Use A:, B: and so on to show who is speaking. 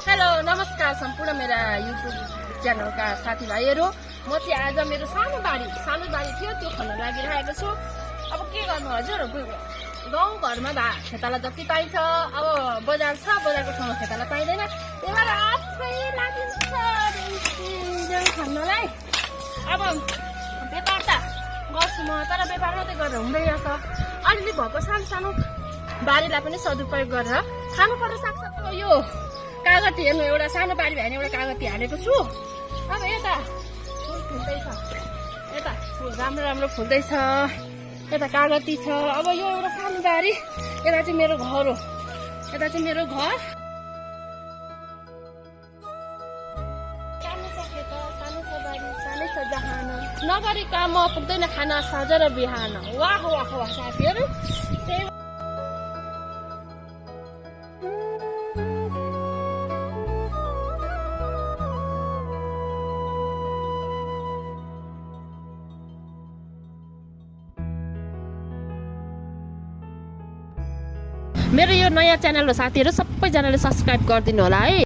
A: Hello नमस्कार सम्पूर्ण मेरा युट्युब च्यानलका साथीभाइहरू। म चाहिँ आज मेरो सानो बारी थियो त्यो खन्न लागिरहेको छु। अब के गर्नु हजुर, गाउँघरमा खेताला जति पाइन्छ, अब बजार छ, बजारको ठाउँमा खेताला पाइँदैन, त्यही भएर आफै लागिन्छ खन्नलाई। अब व्यापार त गर्छु म, तर व्यापार मात्रै गरेर हुँदैन छ। अलिअलि भएको सानो बारीलाई पनि सदुपयोग गरेर खानुपर्ने सागसब्जी। यो कागती हेर्नु, एउटा सानो बारी भए एउटा कागती हालेको छु। अब यता फुल फुल्दैछ, यता फुल राम्रो फुल्दैछ, यता कागती छ। अब यो एउटा सानो बारी, यता चाहिँ मेरो घर हो, यता चाहिँ मेरो घर। सानो छ खेत, सानो छ बारी, सानै छ जहान, नगरी काम पुग्दैन खाना साँझ र बिहान। वाह वाह वाह साथीहरू। मेरो यो नयाँ च्यानल हो साथीहरू, सबैजनाले सब्स्क्राइब गरिदिनु होला है।